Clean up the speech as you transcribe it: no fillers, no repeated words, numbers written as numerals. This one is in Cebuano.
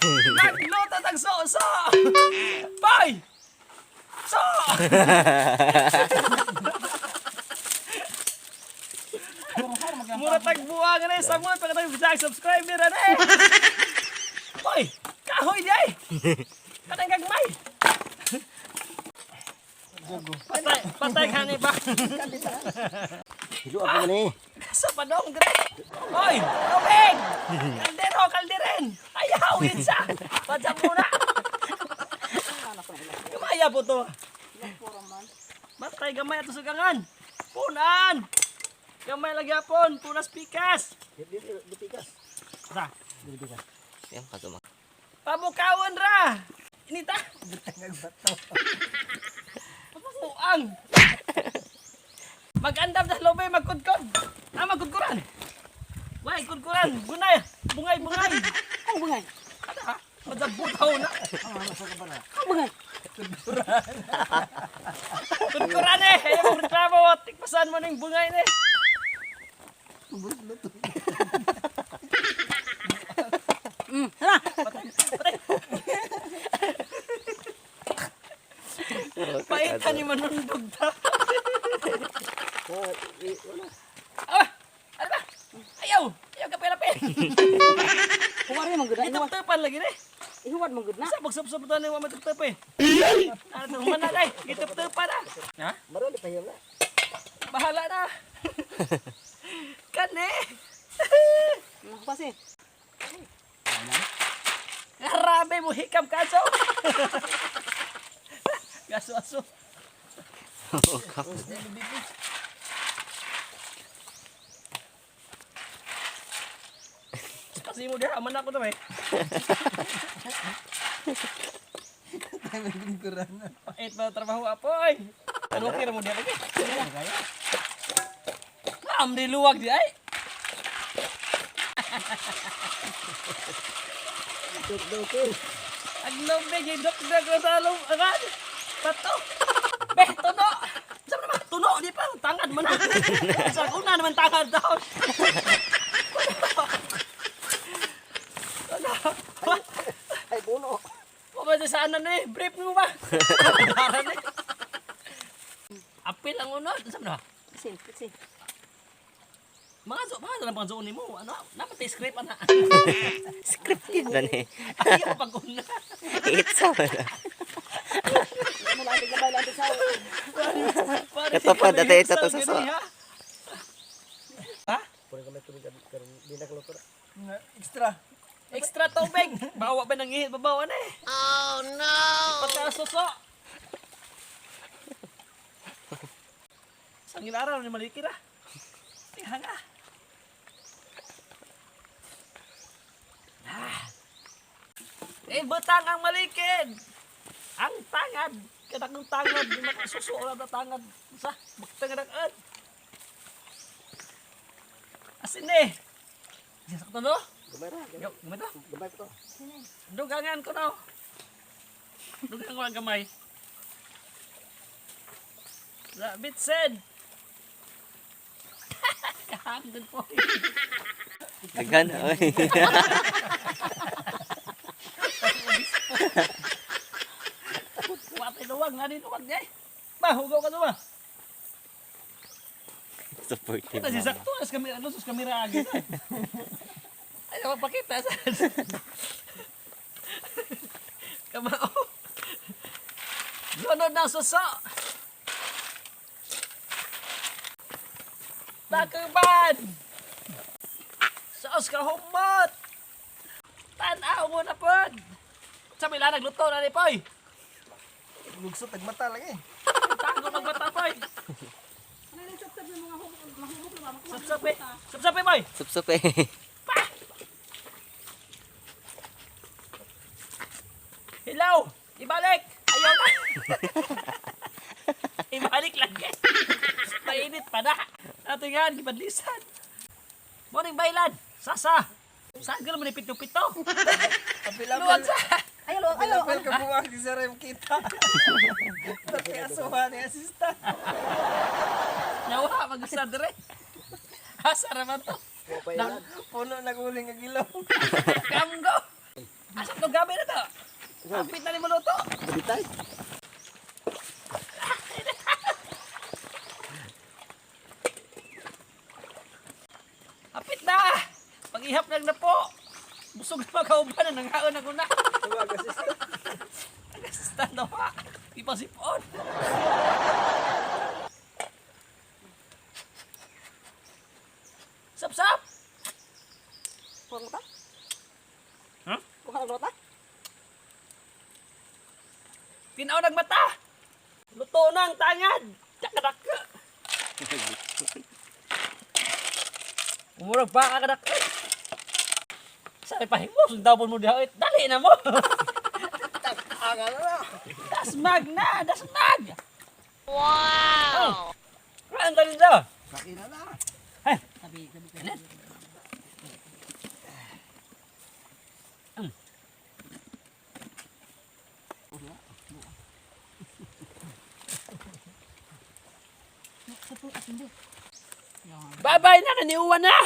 Nagluto tag so. Bay! So! Mura tag buwang na sa mga pagkatang bisag subscriber na eh. Boy, kahoy di ay. Katang gagmay. Patay, patay ka ni ba? Hilo ako man eh. Sa padong dire. Hoy, tubig! Kaldero, kaldiren. Ayaw, yun sa. Padya muna. Gamaya po to. Matay gamay ato sugangan. Punan. Gamay lagi apon, punas pikas. Dipikas. Sa, Dipikas. Yan ka tuma. pamukawon ra. Inita. Papakuang. Magandam sa lobe, magkudkod. Ah, magkudkuran. Way, kudkuran. Gunay. Bungay, bungay. Ang bungay. Ano ha? Madabutaw na. Ang bungay. Kudkuran eh. Ayaw mong reklamo. Tikpasan mo ng bungay na eh. Tara. Patay. Patay. Paitan ni manundog ta. Ah, eh, wala. Ah! Ano ba? Ayaw! Ayaw ka pera-pera. Huwad mo gud na. Ihuwad. Itap-tapan lagi na eh. Ihuwad mo gud na. Sa pagsubsob to na yung matagtap eh. Ano, humana na eh. Gitap-tapan na. Ha? Marami pa yun na. Bahala na. Kani. Pasi. Grabe mo hikam kaso. Gaso aso. Kasi mo diha man ako to eh. Pait ba trabaho apoy? Ano kira mo diha lagi? Am di luwag di ay. Ang lombe gidok-dok na sa lom agad. Pato. Beh, tuno. Sa naman tuno di pa tangad man. Sa una naman tangad daw. Tuno. Ay, puno. Wa ba sa ano ni? Brief mo ba? Dara ni. Apil ang unod. Sa na? Kasi, kasi. Mga zo, mga zo lang pang nimo. Ano? Dapat script ana. Scripted na ni. Ayaw pag una. Itsa wala. Mo lang gabay lang sa. Katapad, ate, ito to sa so. Ha? Ha? Puro kami tubig karon di na kaluto na. Extra. Extra tubig. Bawa ba nang ihit babawa na eh. Oh no. Pagkasuso. Sa ngilaran ni maliki ra. Tingnan nga. Ah. Eh, butang ang malikid. Ang tangad. Kadakong tangad. Di makasuso na tangad. Sa, baktang ang ad. Asin eh. Sakto no? Gamay ra. Yo, gamay to. Gamay ko to. Dugangan ko no. Dugangan ko ang gamay. Rabit said. Kahanggan po. Daghan oy. Watay luwag, nani luwag di ay. Ba, hugaw ka ba? Supportive. Ito si Mama. sakto as kamera, ano sus kamera agi. Ay, ako pakita sa. Kamao. Lunod na suso. Takuban. Sauce ka humot. Tanaw mo na pod. Sa may lanag luto na ni Poy. Lugso tagmata lang eh. Tago magbata Poy. Ano yung sapsap ng mga hubog, mahubog na ba? Sapsap eh. Sapsap eh Poy. Sup-sup eh. Hello! Ibalik! Ayaw na! Ibalik lang eh. Mainit pa na. Ato nga, gibadlisan. Morning, Baylan! Sasa! Saan ka naman ipito-pito? Luwag sa! Ay, alo, alo. Apel ka buwag di sa rem kita. Pati asuhan ni assistant. Nawa, mag-usa dire. Asa raman to? Wa pa yan. Puno na guling ang ilaw. Kamgo! Asa to gab? Hapit na ni maluto. Balitay. Hapit na! Pag-ihap lang na po. Busog na makauban na nanghaon na kuna. Tuwag assistant. Assistant na pa. Ipasipon. Sap-sap! Kuha ng mata? Huh? Kuha ng mata? Tinaw nagmata! Luto na ang tangad! Tsakadaka! Umurag pa kakadaka! Sa pahimo, sundabon mo diha. Dali na mo! Anga na na. Dasmag na! Dasmag! Wow! Oh, ang dali na! Kain na na. Ay! Tabi, tabi. Kanin. Bye-bye na, kaniuwan na!